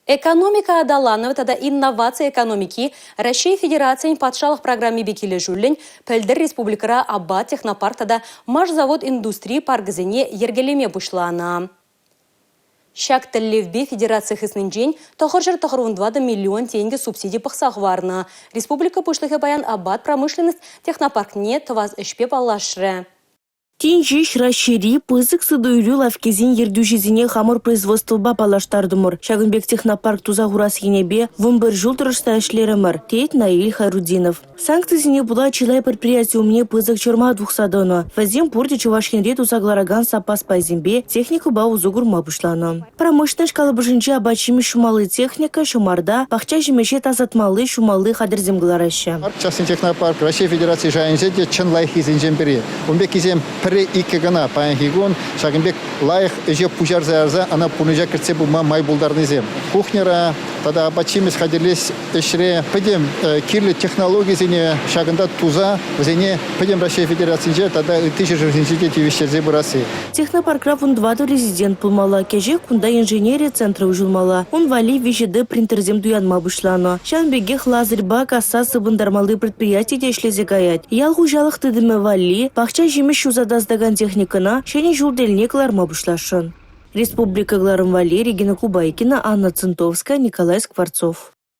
Экономика аталанӑвӗ тата инноваци экономики Раҫҫей Федерацийӗн патшалӑх программипе килӗшӳллӗн пӗлтӗр республикӑра Абат технопарк тата Машзавод индустри паркӗсене йӗркелеме пуҫланӑ. Ҫак тӗллевпе федераци хыснинчен 994 миллион тенкӗ субсиди пӑхса хӑварнӑ. Республика Пуҫлӑхӗ паян Абат промышленность технопаркне тӑвас ӗҫпе паллашрӗ. Тин ҫеҫ Раҫҫейри пысӑк суту-илӳ лавккисен ертӳҫисене хамӑр производствӑпа паллаштартӑмӑр. Ҫакӑн пек технопарк туса хурас енӗпе 11 ҫул тӑрӑшса ӗҫлерӗмӗр, тет Наиль Хайрутдинов. Санкцисене пула чылай предприяти умне пысӑк чӑрмав тухса тӑнӑ. Вӗсем пурте Чӑваш Енре туса кӑларакан саппас пайсемпе, техникӑпа усӑ курма пуҫланӑ. Промышленноҫ калӑпӑшӗнче апат-ҫимӗҫ ҫумалли техника, ҫӑмарта, пахча ҫимӗҫе тасатмалли, ҫумалли хатӗрсем кӑлараҫҫӗ. Частный технопарк Раҫҫей Федераци шайӗнче те чӑн лайӑххисенчен пӗри. Ун пеккисем пӗрре-иккӗ кӑна паянхи кун ҫакӑн пек лайӑх ӗҫе пуҫарса ярса ӑна пурнӑҫа кӗртсе пыма май пултарнисем. Кухньӑра тата апат-ҫимӗҫ хатӗрлес ӗҫре пӗтӗм кирлӗ технологисене ҫакӑнта туса вӗсене пӗтӗм Раҫҫей Федерацинче тата ытти ҫӗршывсенче те тивӗҫтерсе пырасси. Технопаркра 14 резидент пулмалла. Кӗҫех кунта инженери центрӗ уҫӑлмалла. Ун валли 3D принтерсем туянма пуҫланӑ. Ҫавӑн пекех лазарьпа касса сыпӑнтармалли предприяти те ӗҫлесе каять. Ял хуҫалӑх тытӑмӗ валли пахча ҫимӗҫ ҫуса тасатакан техникӑна Ҫӗнӗ ҫул тӗлне кӑларма пуҫласшӑн. Республика кӑларӑм валли Регина Кубайкина, Анна Центовская, Николай Скворцов.